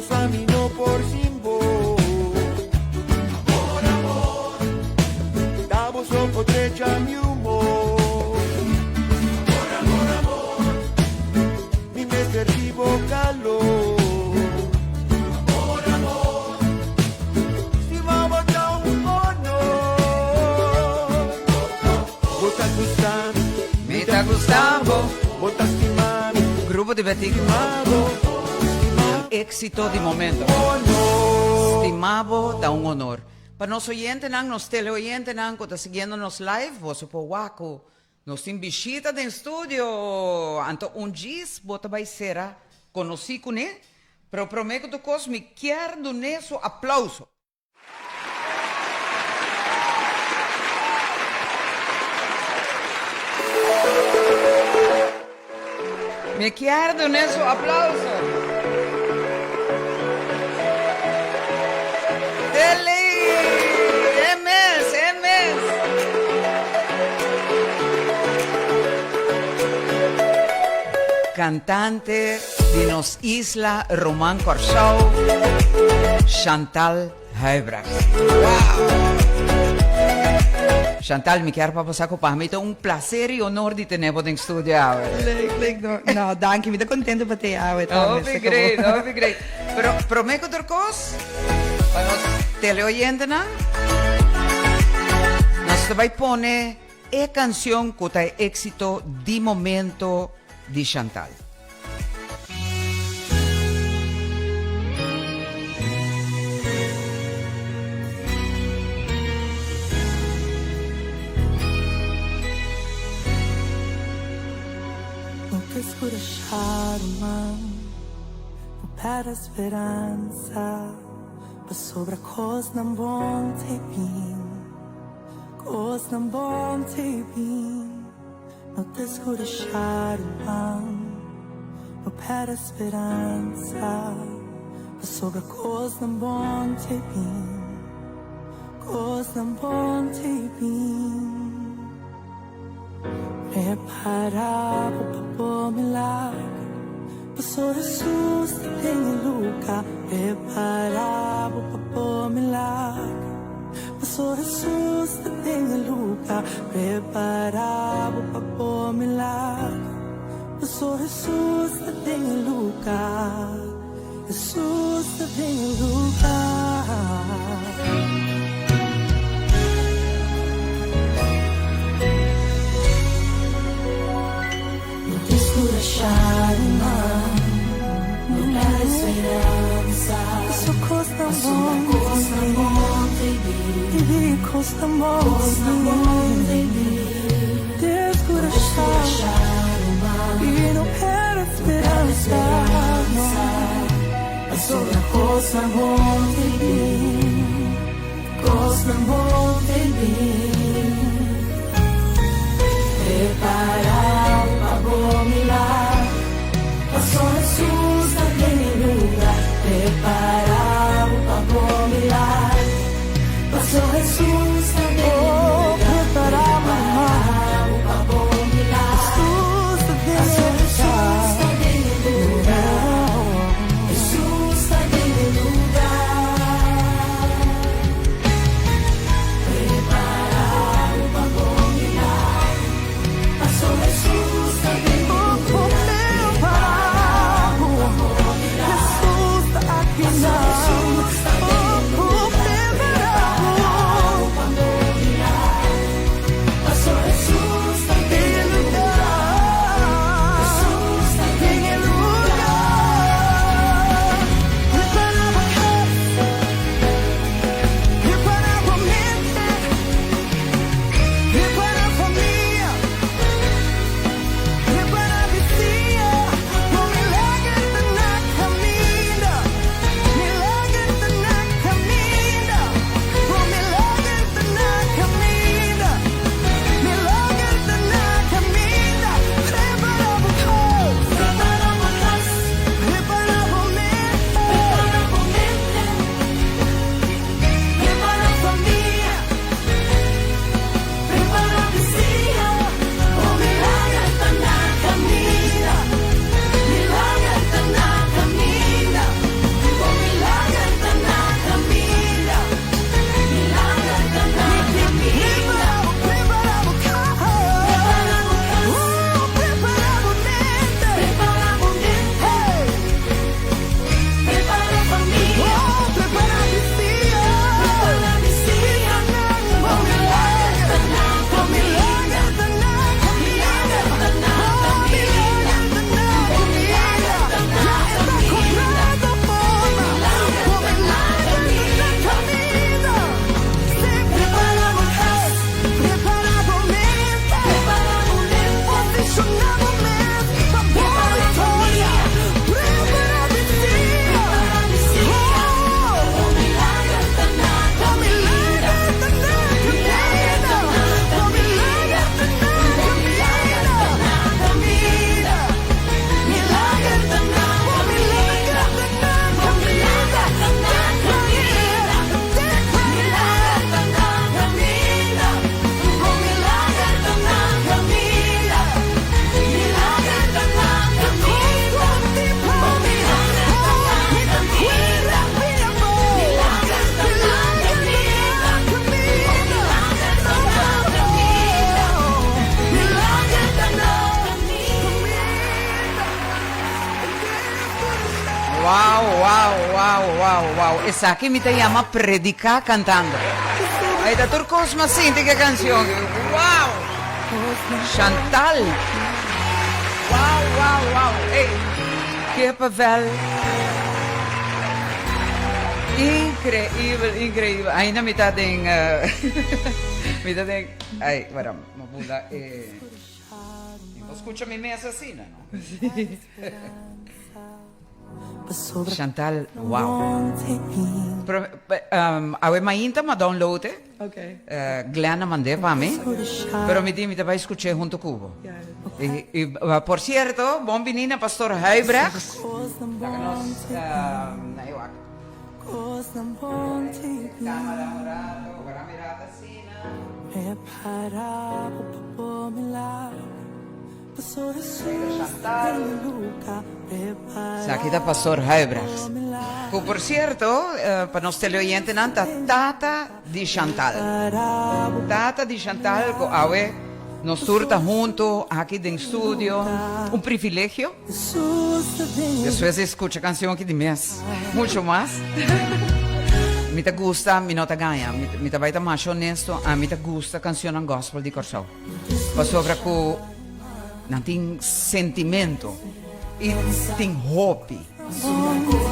Bosa mi no por sin bo. Amor, amor. Da bo so por drecha mi humor. Amor, amor, amor. Mi mester di bo calor. Amor, amor. Stima bo ta un honor. Bo ta gusta mi. Mi ta gusta bo. Bo ta stima mi. Grupo di Betico. Stima bo. Stima Éxito di momento. Honor. Stima bo ta un honor. Pa nos oyentenan, nos teleoyentenan cu ta siguiendo nos live, boso por wak cu nos tin bishita den studio. Anto un djis bo ta bay cera conoci cune, pero prome cu tur cos mi kier dun'e su aplauso. Mi kier dun'e su aplauso. Deli! E mes, e mes! Cantante di nos isla Roman Kòrsou, Chantal Huibrecht. Wow! Chantal, mi kier pa bo sa ku pa mi ta un placer i honor di tene bo den studio awe. Leuk, leuk. No, no, danki. Mi ta contento pa te awe tambe. Hopi great, hopi great. Pero prome ku tur kos, pa nos teleoyentenan, nos ta bai pone e kanshon ku ta e éksito di momento di Chantal. No ta escurashá ruman, no pèrdè speransa, pasobra kosnan bon ta bin, kosnan bon ta bin. No ta escurashá ruman, no pèrdè speransa, pasobra kosnan bon ta bin, kosnan bon ta bin. Prepará bo pa bo milagro, pasobra Hesus ta den e luga. Prepará bo pa bo milagro. Paso Hesus ta den e luga, prepara bo pa bo milagro. Paso Hesus ta den e luga, Hesus ta den e luga. No descurasha ruman, no perde speransa. Paso cosnan bon te cosnan bon te Descurasha y no perde speransa. Pasobra cosnan bon te bin, cosnan bon te bin. Prepara bo pa bo milagro, paso Hesus ta den e luga. Prepara bo pa bo milagro, paso Hesus ta den e luga. Prepara bo pa bo milagro, paso Hesus ta den e luga. Hesus ta den e luga. Wow, wow, wow, wow, wow. Esaki mi ta yama prediká kantando. Ai ta tur kos mas sinti ke kanshon. Wow! Chantal! Wow, wow, wow. Ey, kippenvel. Increíbel, increíbel. Ainda mi ta den, mi ta den, ai, wara, mi bula e. Mi por skucha mi mes asina, no? Chantal, wow. Pero, awe mainta m'a download e. Glenn a mand'é pa mi. Pero mi di mi ta bai skuch'é huntu ku bo. I, por sierto, bon bini na Pastor Huibrechts. Laga nos, na e wak. Kamara un rato, ora mi rato asina. Esaki ta Pastor Huibrechts, ku por sierto, pa nos teleoyentenan ta tata di Chantal. Tata di Chantal ku awe nos tur ta huntu aki den studio. Un privilegio. Despues di skucha kanshon aki di mes mucho mas. Mi ta gusta, mi no ta gaña, mi ta bai ta masha honesto, ami ta gusta kanshonnan gospel di Kòrsou. Pasobra ku nan tin sentimento i tin hopi.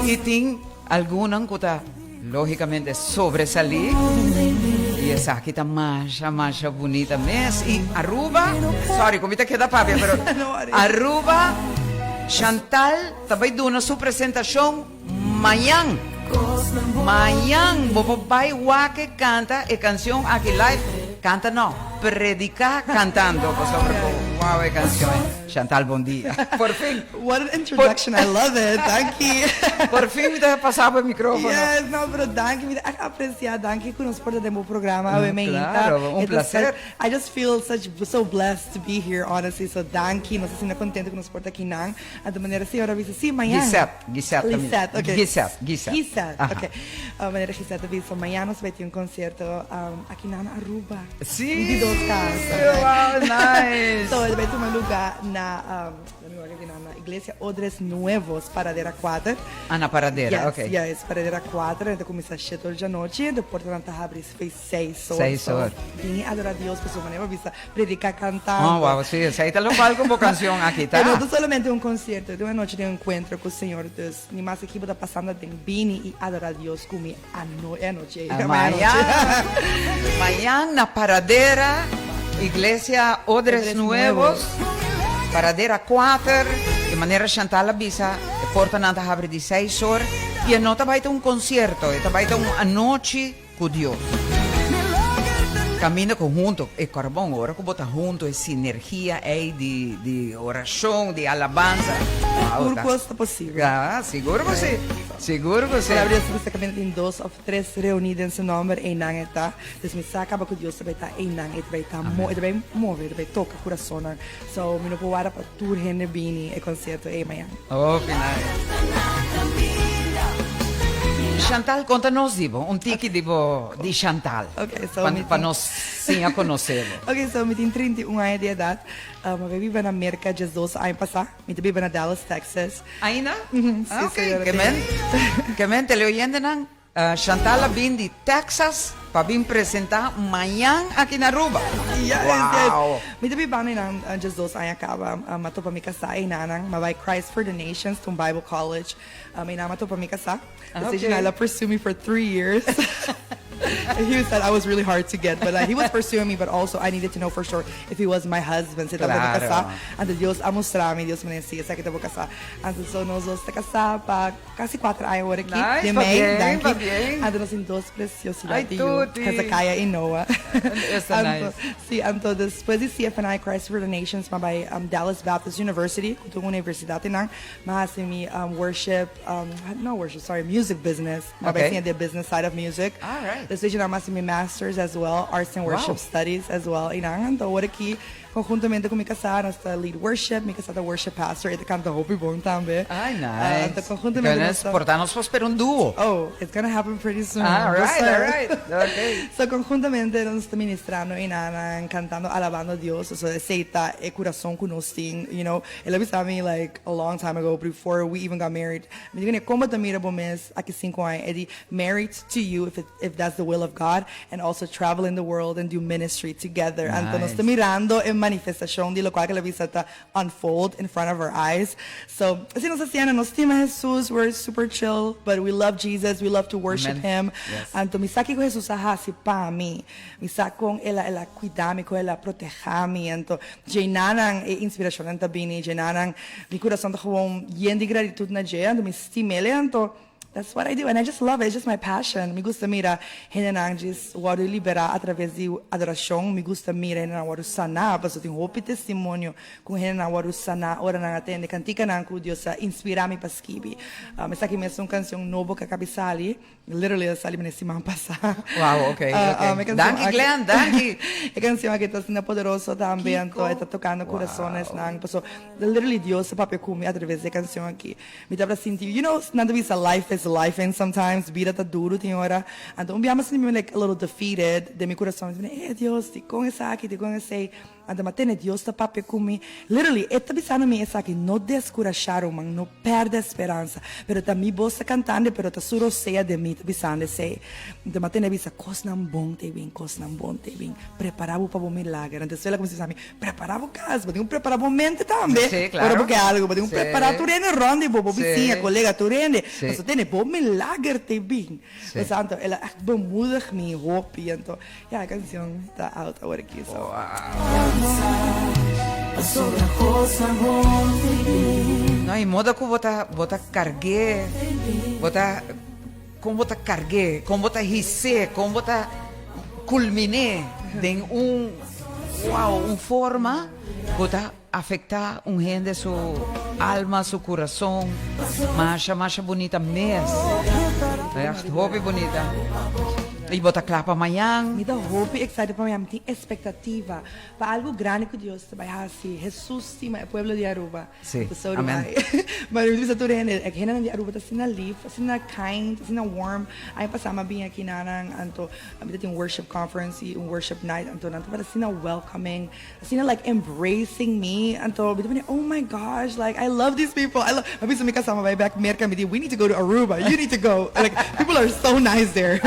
I tin algunnan ku ta lógikamente sobresalí i esaki ta masha masha bunita mes. I Aruba, sorry ku mi ta keda papia pero Aruba, Chantal ta bai duna su presentashon mañan. Mañan bo por bai wak e kanta e kanshon aki live. Kanta no, prediká kantando pasobra ku wou e kanshon ei. Chantal bon dia. Por fin. What an introduction, I love it, danki. Por fin mi ta pasa bo e microfono. Yes, no pero danki, mi ta echt aprecia, danki ku nos por ta den bo programa awe mainta. Claro, un placer. I just feel such so blessed to be here honestly, so danki, nos ta asina contento ku nos por ta akinan. Anto manera señor a bisa, si mañan. Gisette, Gisette ta mi. Lisette, ok. Gisette, Gisette. Gisette, ok. Manera Gisette a bisa, mañan nos bai tin un concierto akinan na Aruba. Si! Mi di dos cas. Wow, nice! So, e bai tuma luga na, mi wak aki na Iglesia Odres Nuevos, Paradera Kuater. Ah, na Paradera, ok. Yes, yes, Paradera Kuater. E ta cuminsa shete or djanochi, e portanan ta habri fei seis or. Seis or. So, bini adora Dios pasobra manera bo bisa predica cantando. Oh, wow, si, esei ta locual cu bo cancion aki ta. E no ta solamente un concierto, e ta un anochi di encuentro cu Señor. Dus, ni mas aki bo ta pasando den bini y adora Dios cu mi e anochi ei. Mañan, mañan na Paradera, Iglesia Odres Nuevos, Paradera 4, di manera Chantal a bisa, e portanan ta habri di seis or y e no ta bay ta un concierto, e ta bay ta un anochi cu Dios. Caminda cu hunto, e corbon, ora cu bo ta hunto e sinergia ey di di oracion, di alabanza, wow, Tur ta. cos ta posibel. Ah, sigur cu si, sigur cu si. Palabra di Dios ta bisa caminda tin dos of tres reuni den su nomber, eynan e ta. Dus mi sa caba cu Dios ta bay ta eynan, e ta bay ta mo, e ta bay move, e ta bay toca curasonnan. So mi no por warda pa tur hende bini e concierto ey mañan. Hopi nice. Chantal, conta nos di bo, un tiki di bo, di Chantal. Okay, so Pa, mi pa tin nos siña conoce bo. Okay, so mi tin 31 aña di edad. Mi a biba na Merca diesdos aña pasa. Mi ta biba na Dallas, Texas. Ainda? Sí, Ah, ok. señora, Ke sí. men, ke men teleoyentenan, Chantal a bin di Texas pa bin presenta mañan aki na Aruba. Yes, yes. Wow! Mi ta biba einan diesdos aña caba. Mi a topa mi casa einanan. Mi a bai Christ for the Nations, ta un Bible college. Einan mi a topa mi casa. Ah, Decision okay. el a pursue me for 3 years. He said I was really hard to get, but he was pursuing me, but also I needed to know for sure if he was my husband. Si tabata mi Claro. casá. Anto Dios a mustra mi, Dios mane si esaki ta bo casá. Anto so nos dos ta casá pa casi 4 aña awor aki, Nice, den pa mei, bien, danki. pa bien. Anto nos tin dos preciosidad Ay, di yu, tuti. Hezekiah y Noah. Esta Anto, nice. si, anto despues di CFNI, Christ for the Nations, m'a bai Dallas Baptist University, cu ta un universidad einan. M'a haci mi worship, no worship, sorry, music business. M'a bai Okay. siña the business side of music. All right. Despues dje nan m'a haci mi masters as well, arts and worship Wow. studies as well. Einan, anto awor aki. Conhuntamente cu mi casá nos ta lead worship, mi casá ta worship pastor, e ta canta hopi bon tambe. Ay, nice. Anto conhuntamente nos Goodness, ta. por ta nos por spera un duo. Oh, it's gonna happen pretty soon. All right, all right. Okay. So conhuntamente nos ta ministrando enanan, cantando, alabando Dios. So esey ta e curason cu nos tin, you know. El a bisa mi like a long time ago, before we even got married, mi di, Con bo ta mira bo mes aki cinco aña? E di, married to you if it, if that's the will of God, and also travel in the world and do ministry together. Anto nos ta Nice. mirando e manifestacion di locual cu el a bisa ta unfold in front of our eyes. So, asina nos ta haciendo, nos stima Jesus, we're super chill, but we love Jesus, we love to worship Amen. Him. Yes. Anto mi sa kico Jesus a haci pa mi, mi sa con el a el a cuida mi, con el a proteha mi. Anto djenanan e inspiracionnan ta bini, djenanan mi curason ta gewoon yen di gratitud na dje, anto mi stim'el, anto That's what I do and I just love it, it's just my passion. Mi gusta mira hendenan djis wòrdu liberá atraves di adorashon, mi gusta mira hendenan wòrdu saná, pasobra tin hopi testimonio ku hendenan wòrdu saná ora nan a tende kantikanan ku Dios a inspirá mi pa skibi. Esaki mes ta un kanshon nobo ku a kabi sali, literally a sali mene siman pasá. Wow, okay, okay. Danki Glenn, danki! E kanshon aki ta asina poderoso tambe, anto e ta tokando kurasonesnan, pasobra literally Dios a papia ku mi atraves di e kanshon aki. Mi tabata sinti, you know, nan ta bisa life is lifing sometimes, bida ta duru tin ora. Anto un bia mi a sinti mi like a little defeated den mi kurason, mi ta bini, eh Dios, dikon esaki, dikon esei? Anto mi a tende Dios ta papia ku mi, literally e ta bisando mi esaki, no deskurashá ruman, no pèrdè speransa, pero ta mi bos ta kantando, pero ta su rosea den mi ta bisando esei. Anto mi a tende a bisa, kosnan bon ta bin, kosnan bon ta bin, prepará bo pa bo milager. Anto esei la kuminsá bisa mi, Prepará bo kas, bo tin ku prepará bo mente tambe. Sí, claro. Ora bo ke algu, bo tin ku Sí. prepará tur hende rònt di bo, bo Sí. bisiña, kolega, tur hende. Sí. Pasobra tene bo milager te bin. Sí. Pues anto el a ègt bemoedig mi hopi. Anto, ya, e kanshon ta out awor aki, so. No, i moda ku bo ta, bo ta karg'é, bo ta, kon bo ta karg'é, kon bo ta his'é, kon bo ta kulmin'é den un. Wow, un forma cu ta afecta un hende su alma, su curason. Masha, masha bunita mes. Echt hopi bunita. Y bo ta cla pa mañan? Mi ta hopi excited pa mañan. Mi tin expectativa pa algo grandi cu Dios ta bay haci. Jesus stima e pueblo di Aruba. Sí, So do amen. I. Maar mi ta bisa tur hende, e hendenan di Aruba ta asina lief, asina kind, asina warm. Aña pasá mi a bini aki na nan, anto mi ta tin un worship conference i un worship night, anto nan tabata asina welcoming, asina like embracing me. Anto mi ta bini, oh my gosh, like I love these people. I love, mi a bisa mi kasá, mi a bai bek Merca, mi di, we need to go to Aruba, you need to go. Like people are so nice there.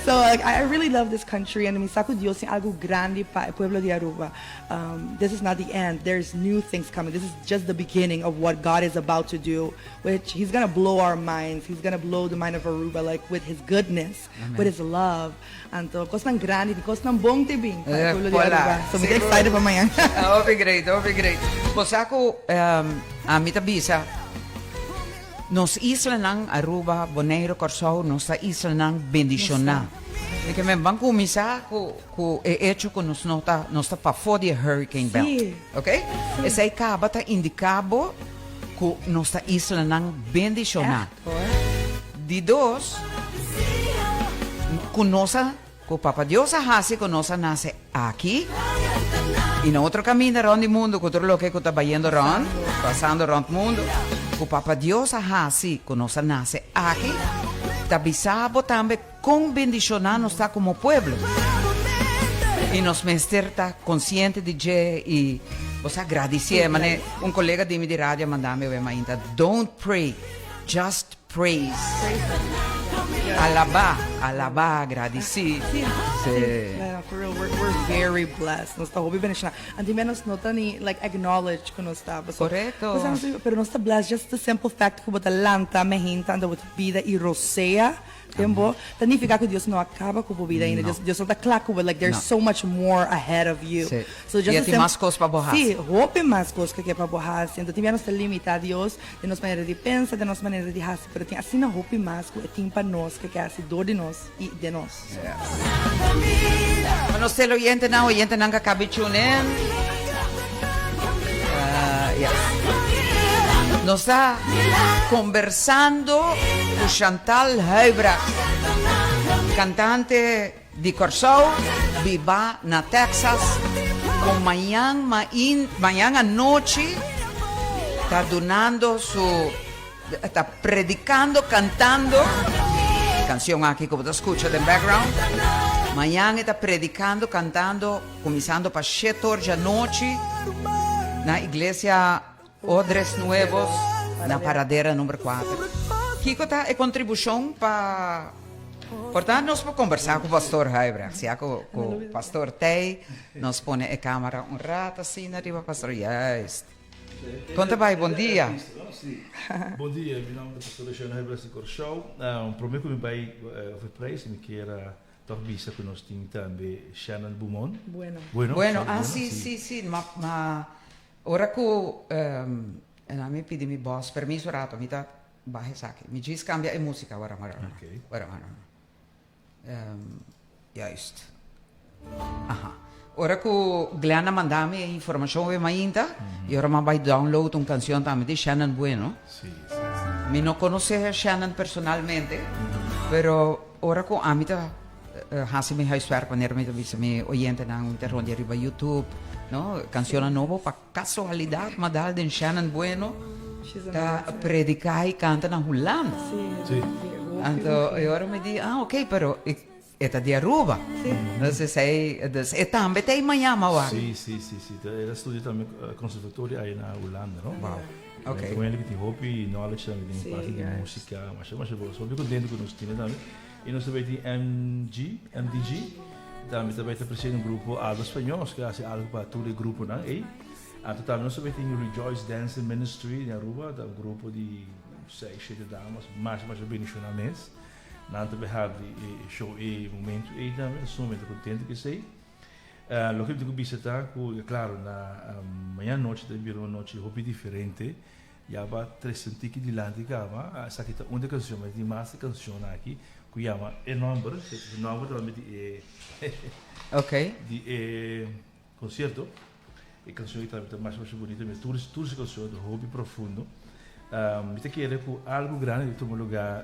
So like I really love this country, and mi sa ku Dios tin algu grandi pa e pueblo di Aruba. This is not the end, there's new things coming, this is just the beginning of what God is about to do, which he's gonna blow our minds, he's gonna blow the mind of Aruba like with his goodness, with his love, anto cosnan grandi, cosnan bon te bin pa e pueblo di Aruba, so mi ta excited pa mañan. Hopi great, hopi great. Bo sa cu ami ta bisa Nos islanan, Aruba, Boneiru, Kòrsou, nos ta islanan bendishoná. Mi ke men ban kuminsá ku ku e echo ku nos no ta nos ta pafó di e hurricane belt. Sí. Ok? Esei kaba ta indiká bo ku nos ta islanan bendishoná. Ègt hoor. Di dos, ku nos a Ku Papa Dios a hasi ku nos a nase aki i na otro kaminda rònt di mundu ku tur loke ku ta bayendo rònt, pasando rònt mundu, ku Papa Dios a hasi ku nos a nase aki, ta bisa bo tambe kon bendishoná nos ta komo pueblo. I nos mester ta konsiente di dje i bo sa gradisié. Manera un kolega di mi di radio a manda mi awe mainta, Don't pray, just Praise. Alabá, alabá, gradisí. Sí, sí. No, for real, we're, we're very blessed. Nos ta hopi bendishoná. Anti menos no ta ni like acknowledge ku nos ta. Paso, Korekto. Nos ta, pero nos ta blessed just the simple fact ku bo ta lanta mehinta anda bo ta bida i rosea den bo, ta nifiká ku Dios no a kaba ku bo bida ainda. No. Dios, Dios no ta kla ku bo. Like there's No. so much more ahead of you. Sí. So just I the tin mas kos pa bo Sí, hasi. hopi mas kos ku ke pa bo hasi. Anto tin bia nos ta limitá Dios. Den nos manera di pensa, den nos manera di hasi, pero tin asina hopi mas ku e tin pa nos ke ke hasi dor di nos i den nos. Pa nos teleoyentenan, oyentenan ka kabi tune in. Yes. Nos ta kombersando ku Chantal Huijbregts, kantante di Kòrsou, biba na Texas. Ku mañan main, mañan anochi ta dunando su, ta predicando, cantando, cancion aki ku bo ta scucha den background, mañan e ta predicando, cantando, cuminsando pa shete or djanochi na iglesia Odres Nuevos na Paradera number kuater. Kiko ta e kontribushon pa por ta nos por kombersá ku Pastor Huibrecht, ya ku ku Pastor Tei nos pone e kamera un rato asina riba Pastor juist. Kon ta bai? Bon dia. Bon dia, mi nomber ta Pastor Luciano Huibrecht di Kòrsou. Promé ku mi bai over prijs mi kier a tòg bisa ku nos tin tambe Shannon Beaumont. Bueno. Bueno, Bueno, ah si si si, ma ma Ora ku mi pidi mi bòs permiso rato mi ta baha esaki. Mi djis kambia e músika ora ora ora. Ora ora. Juist. Aha. Ora ku Glenn a manda mi e informashon awe mainta i ora mi a bai download un kanshon tambe di Shannon Bueno. Mi no konosé Shannon personalmente, pero ora ku ami ta Hasi mi huiswerk wanneer mi ta bisa mi oyentenan mi ta rondia riba YouTube, no, cancionnan nobo pa casualidad m'a dal den Shannon Bueno ta predica y canta na Hulanda. Anto e ora mi di ah ok pero e ta di Aruba. Dus esey dus e tambe ta e maña m'a wak. Si si si si el a studia tambe conservatorio ahi na Hulanda no. Wow ok. Anto hende cu tin hopi knowledge tambe den parti di musica masha masha bo hopi contento cu nos tine tambe. I nos ta bai tin MG, MDG, tambe ta bai ta presente un grupo algo spañol, nos ke hasi algo pa tur e gruponan ei. Anto tambe nos ta bai tin Rejoice Dancing Ministry di Aruba, ta un grupo di seis, shete damas, masha masha bendiciona mes. Nan ta bai habri e show ei, e momento ei tambe, nos sumamente contento ku esei. Loke mi tin ku bisa ta ku, klaro, na mañana nochi ta bira un nochi hopi diferente. Ya ba trese un tiki dilanti kaba, esaki ta un di e kanshon, ma tin mas kanshon aki ku yama e nòmber, e nòmber ta di e di e konsierto. E kanshon aki ta masha masha bunita mes, tur tur su kanshon ta hopi profundo. Mi ta kere ku algu grandi ta tuma lugá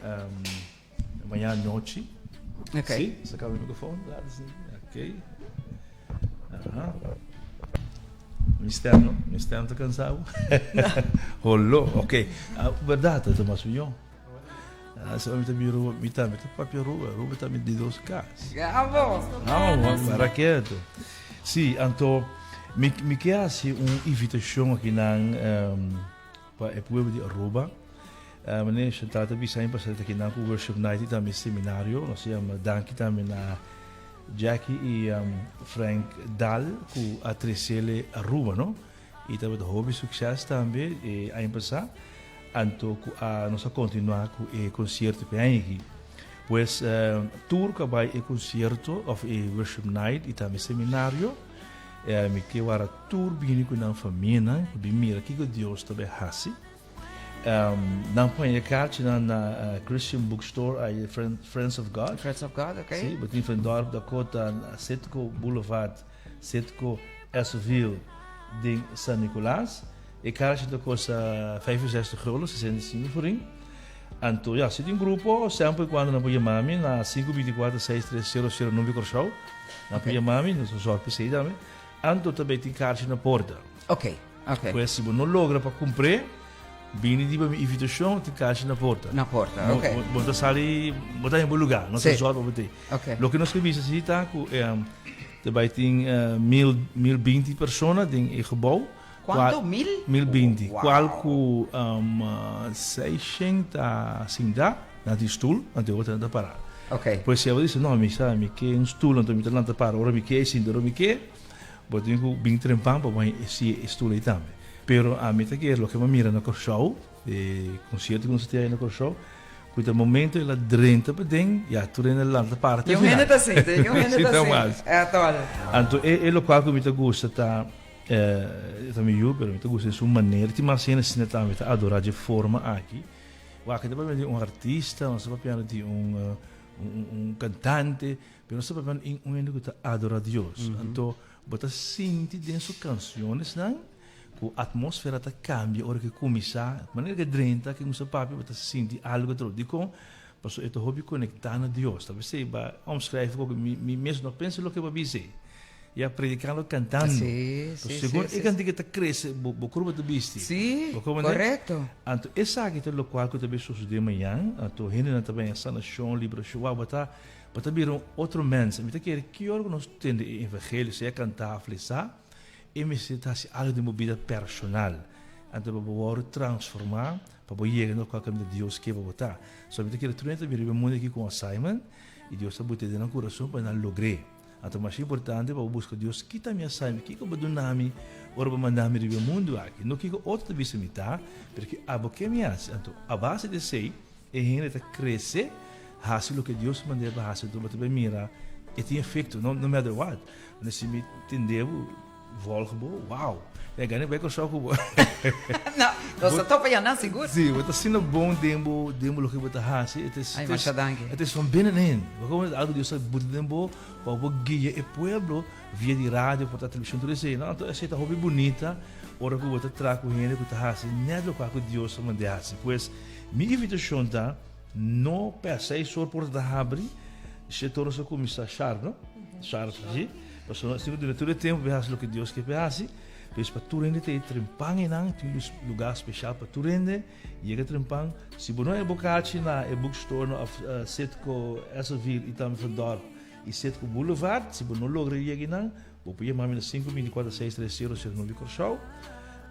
mañana anochi. Si, saka mi mikrofon, ok. Aha. Mi stem no, mi stem ta cansa bo. Holo, ok. Ah, verdad, ta mas mihó. Ah, so mi ta mi Aruba, mi ta mi ta papia Aruba, Aruba ta mi di dos cas. Bravo. No, para quieto. Sí, anto mi mi ke hasi un invitacion aki nan um, pa e pueblo di Aruba. Uh, meneer Chantal ta bisa mi pasar aki nan ku worship night i tambe seminario. Nos yama danki tambe na Jackie i Frank Daal ku a tresele Aruba no i tabata hopi sukses tambe e aña pasá anto ku a nos a kontinuá ku e konsierto ku e aña aki. Pues tur ku a bai e konsierto òf e worship night i tambe seminario mi ke wara tur bini ku nan famianan pa bin mira kiko Dios ta bai hasi. Nan pone e kaartjenan na Christian Bookstore ay Friends of God. Friends of God, ok. Si, bo tin van Dorp Dakota, Citgo Boulevard, Citgo Essoville den San Nicolas. E kaartje ta kosta 65 gulden, 65 florin. Anto ya, si tin grupo, semper y cuando nan por yama mi na 524 6300 Number Kòrsou. Nan por yama mi, nos ta zorg pa esei tambe. Anto ta bay tin kaartje na porta. Ok. Ok. Pues si bo no logra pa cumpr'é, bini riba mi invitacion, tin cashi na porta. Na porta, ok. Bo, bo ta sali, bo ta den bo lugar, no ta Sí. zorg pa bo t'ei. Ok. Loke nos ke bisa si ta cu ta bay tin mil, 1020 persona den e gebouw. Cuanto? Mil? 1020. Wow. Cual cu 600 ta sinta, nan tin stoel, nan tin otro nan ta para. Ok. Pues si abo bisa, no, mi sa, mi ke un stoel, anto mi ta lanta para ora mi ke, sinta ora mi ke. Bo tin ku bin trempan pa bo haña e si e stoel ei tambe. Pero ami ta kere loke mi a mira na Kòrsou, e konsierto ku nos a tin ai na Kòrsou, ku ta momento el a drenta paden, ya tur hende a lanta para te Niun final. hende ta sinti, niun hende ta sinti. E tòl. Anto e e lokual ku mi ta gusta ta, e ta mi yu, pero mi ta gusta den su manera. Tin mas hende asina tambe ta adorá dje forma aki. Wak, e ta papia di un artista, nos ta papia di un un kantante. Pero nos ta papia di un hende ku ta adora Dios. Anto bo ta sinti den su kansionesnan ku atmósfera ta kambia ora ku e kuminsá. Manera ku e drenta, ku e kuminsá papia, bo ta sinti algu otro. Dikon? Pasobra e ta hopi konektá na Dios. Ta p'esei bo a omschrijven ku mi mi mes no pensa loke bo a bisa ei. Ya predicando cantando. Sí, sí, Segun sí, e cantica ta crece, bo, bo curva ta bisti. Sí, Bo comprende? correcto. Anto esaki ta locual cu ta bay sucede mañan, anto hendenan ta bay sanacion, liberacion, wou, bo ta, bo ta bira un otro mens. Mi ta kere ki ora cu nos tende e evangelio, sea canta of lesa, e mester ta haci algo den bo bida personal. Anto pa bo worde transforma, pa bo yega na locual caminda Dios ke pa bo ta. So mi ta kere tur hende ta bira riba e mundo aki cu un assignment, y Dios ta bute den nan curason pa nan logr'e. Anto masha importante pa bo buska Dios, Kita mi assignment? Kiko bo duna mi ora bo manda mi riba e mundu aki? No kiko otro ta bisa mi ta, pero ki abo ke mi hasi. Anto a base di esei e hende ta krese hasi loke Dios a mand'é pa hasi. Anto bo ta bai mira e tin efekto, no matter what. Anto si mi tende bo, volg bo, wow! E gana bai Kòrsou ku bo. No, nos ta topa ya nan sigur. Sí, bo ta asina bon den bo, den bo loke bo ta hasi. Et is, Ay, masha danki. Et is van binnenin. Bo komo algo Dios a buta den bo pa bo guia e pueblo via di radio, por ta televishon, tur esei, no? Anto esei ta hopi bunita ora ku bo ta traha ku hende ku ta hasi nèt loke ku Dios a manda hasi. Pues, mi invitashon ta, no pèrsè e sor porta ta habri, shete ora nos a kuminsá sharp, no? Sharp, sí. Pasobra si bo duna tur e tempu pa hasi loke Dios ke pa hasi, pues pa tur hende ta e trempan einan, tin un lugá speshal pa tur hende yega trempan. Si bo no e bokachi na e bookstore no òf Citgo Esselville i tambe Van Dorp i Citgo Boulevard, si bo no logra yega einan, bo por yama mi na sinku binti kuater seis tres sero sero nubi Kòrsou.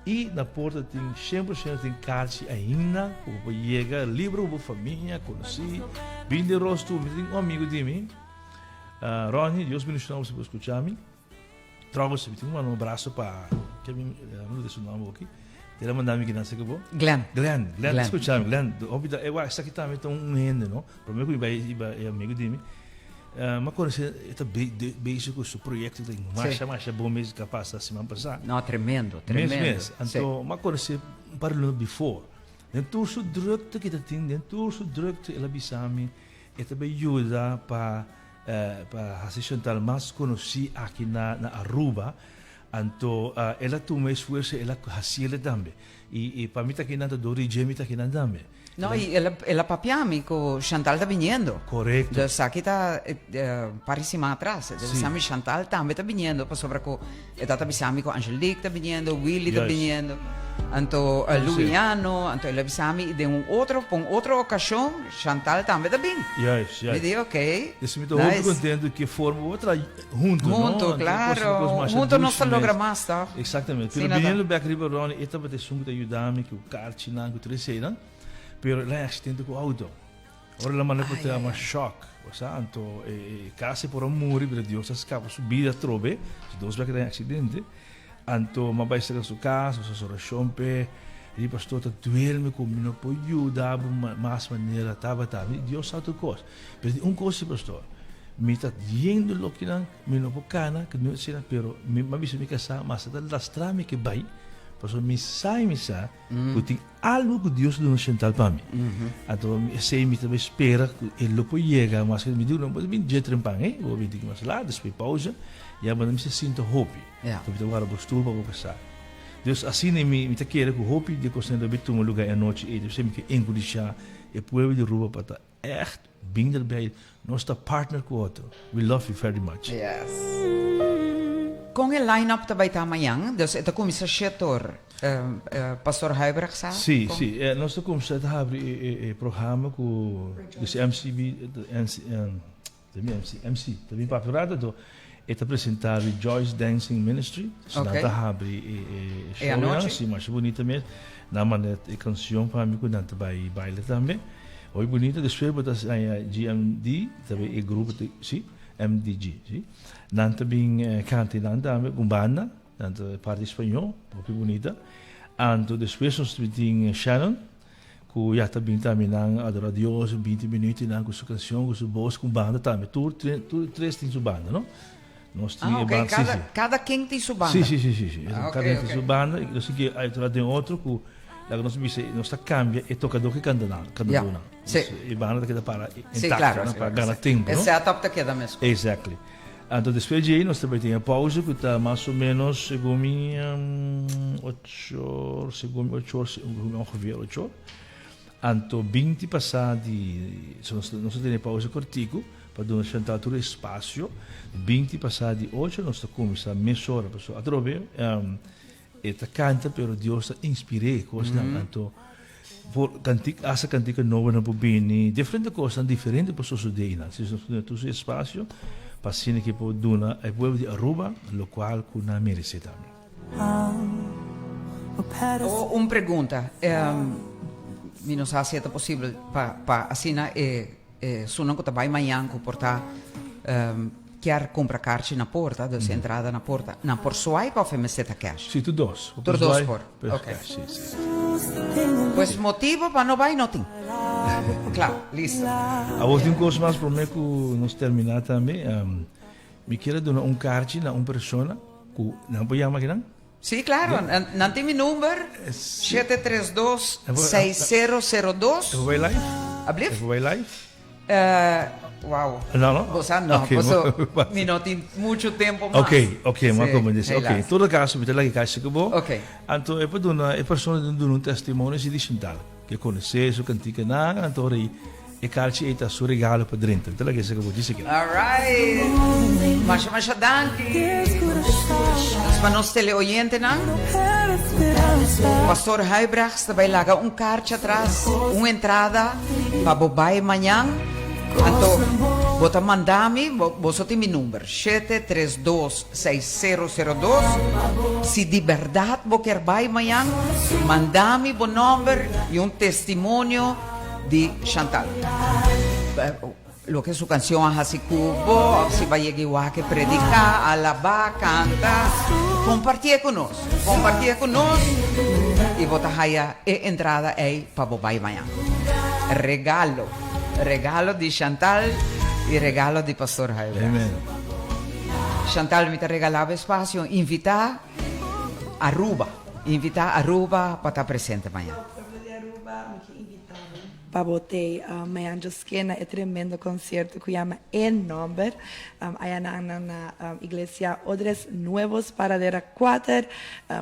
I na porta tin 100% tin karchi ainda ku bo por yega libre ku bo famia, konosí, bini den rostu. Mi tin un amigu di mi. Ronnie, Dios bendiciona bo si bo scucha mi. Trouwens, mi tin un abrazo pa, ke mi, mi no su nomber aki. Te la manda mi kinan seke bo. Glenn. Glenn, Glenn, Glenn. Scucha mi, Glenn. Hopi da, ewa, esaki tambe ta un hende, no? Prome ku mi bai iba e amigo di mi. Ma conoce, e ta bezig ku su proyecto ta masha, masha bon mes ka pasa siman pasa. No, tremendo, tremendo. Mes, mes. Anto, ma conoce un par di luna before. Den tur su drukte ki ta tin, den tur su drukte el a bisa mi, E ta bay yuda pa pa haci Chantal mas conoci aki na na Aruba, anto el a tuma esfuerzo el a haciele tambe. Y y pa mi ta kinan ta dor di dje mi ta kinan tambe. No, y el a el a papia mi cu Chantal ta biniendo. Correcto. Dus aki ta par di siman atras. E ta bisa mi Chantal tambe ta biniendo pasobra cu E tata bisa mi ku Angelique ta biniendo, Willy ta biniendo, anto Luiano, anto el a bisa mi den un otro, pa un otro okashon Chantal tambe ta bin. Juist, juist. Mi di oké. Dus mi ta hopi contento ke forma bo traha hunto, no? Hunto, claro. Hunto nos ta logra mas, toch? Exactamente. Pero biniendo bek riba Ronnie, e tabata esun ku ta yuda mi ku karchinan, ku tur eseinan, pero el a accidente ku auto. Ora el a manda ku ta mas shock, bo sa, anto e casi por a muri, pero Dios a scapa su bida atrobe, su dos bek den accidente, anto m'a bai cerca su cas, nos haci oracion p'e, e di pastor ta duelme cu mi no por yuda bo mas manera tabata, mi di Dios sa tur cos, pero di un cos si pastor, mi ta yendo lokinan, mi no por cana, pero mi a bisa mi casa, mas ta lastra mi ke bai, pasobra mi sa y mi sa ku tin algu ku Dios a duna shental pa mi. Anto esei mi ta bai spera ku e lo por yega mas mi di no bo ta bin dje trempan ei, bo bin tiki mas lat despues pausa ya bo no mester sinta hopi. Anto mi ta wara bo stul pa bo kasa. Dus asina mi ta kere ku hopi di e kosnan lo bin tuma luga e anochi ei. Dus mi ke enkurishá e pueblo di Aruba pa ta ègt bin derbei, nos ta partner ku otro. We love you very much. Yes. Kon e line up ta bai ta mañan? Dus e ta kuminsá shetor Pastor Huibrecht sa? Sí, sí. Nos ta kuminsá ta habri e programa ku dus MCB, MC, MC, ta bin papia un rato anto e ta presentá Rejoice Dancing Ministry. So nan ta habri e shownan, sí, masha bunita mes. Nan manda e kanshon pa mi ku nan ta bai baila tambe. Hopi bunita. Despues bo ta haña GMD, ta bin e grupo, sí, MDG, sí. Nan ta bin kanta nan tambe ku banda. Nan ta parti spañó, hopi bunita. Anto despues nos ta tin Shannon, ku ya ta bin tambe nan adora Dios 20 minuut nan ku su kanshon, ku su bos, ku banda tambe. Tur tur tres tin su banda, no? Nos tin ah, e okay. banda, Kada, sí, sí. Kada ken tin su banda? Sí, sí, sí, sí, sí. Ah, Kada okay, ken tin su okay. banda. I nos tin ke ayuda den otro ku laga nos bisa nos ta kambia e tokadó ku e kantanan, kantadónan. Ja, sí. E banda ta keda para Sí, intacto, claro, no? sí, Pa gana sí. tempo, E no? setup ta keda meskos. Exactly. Anto despues djei nos ta bai tin e pausa ku ta mas o menos segun mi ocho or, segun mi ocho or, segun mi ongeveer ocho or. Anto 20 pasá di, so nos ta tene pausa kortiku. pa duna Chantal tur espasio. Binti pasá di ocho nos ta kuminsá mesora pasobra atrobe e ta kanta pero Dios ta inspir'é kosnan anto por kantika hasta kantika nobonan por bini diferente kosnan diferente por sosodé einan. Asina nos ta duna tur su espasio pa asina ke por duna e pueblo di Aruba lokual ku nan meresé tambe. O un pregunta, mi no sa si e ta posibel pa pa asina e esunnan ku ta bai mañan ku por ta kier kumpra karchi na porta, dus entrada na porta, nan por swipe of e mester ta cash? Si, tur dos. Tur dos por, ok. Pues motibo pa no bai no tin. Kla, listo. Awor tin un kos mas prome ku nos termina tambe. Mi kier a duna un karchi na un persona ku nan por yama kinan? Sí, claro. Nan tin mi number, 732 6002. E por bai live? Ablief? E por bai live? Wow. No, no? Bo sa no, Ok, paso mi no tin mucho tempo mas. Ok, ok, mi a Sí, comprende. Ok, helaas. en todo caso mi ta laga e karchi ku bo. Ok. Anto e por duna, e persona ta duna un testimonio si di Chantal, ke konosé su kantikanan, anto ora ei E karchi ei ta su regalo pa drenta. Mi ta laga esei ku bo djis aki. Alright. Masha masha danki. Dus pa nos teleoyentenan, Pastor Huybrechts ta bai laga un karchi atras, un entrada pa bo bai mañan. Anto bo ta manda mi, boso tin mi number, 732 6002. Si di bèrdat bo kier bai mañan, manda mi bo nòmber i un testimonio di Chantal. Loke su cancion a haci cu bo of si ba yega iwak e predica, alaba, canta, compartie cu nos. Compartie cu nos y bo ta haya e entrada ey pa bo bay mañan. Regalo. Regalo di Chantal y regalo di Pastor Huibrecht. Amen. Chantal, mi ta regala bo espacio. Invita Aruba. Invita Aruba pa ta presente mañan. Pueblo di Aruba, mi ke invita bo pa bo tei mañan djoske na e tremendo concierto cu yama E Nomber. Aya nan nan na Iglesia Odres Nuevos Paradera 4.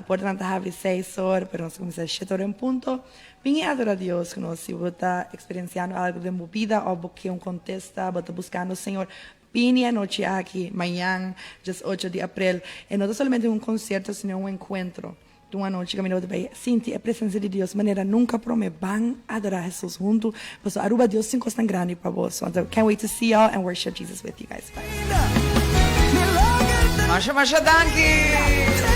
Portanan ta habri seis or, pero nos ta cuminsa shete or en punto. Bin y adora Dios cu nos. Si bo ta experienciando algo den bo bida of bo ke un contesta, bo ta buscando Señor, Bini anochi aki, mañan, djes ocho di aprel. E no ta solamente un concierto, sino un encuentro. Ta un anochi caminda bo ta bay sinti e presencia di Dios manera nunca prome. Ban adora Jesus hunto, pasobra Aruba Dios tin cosnan grandi pa boso. Anto, can't wait to see y'all and worship Jesus with you guys. Bye. Masha masha danki.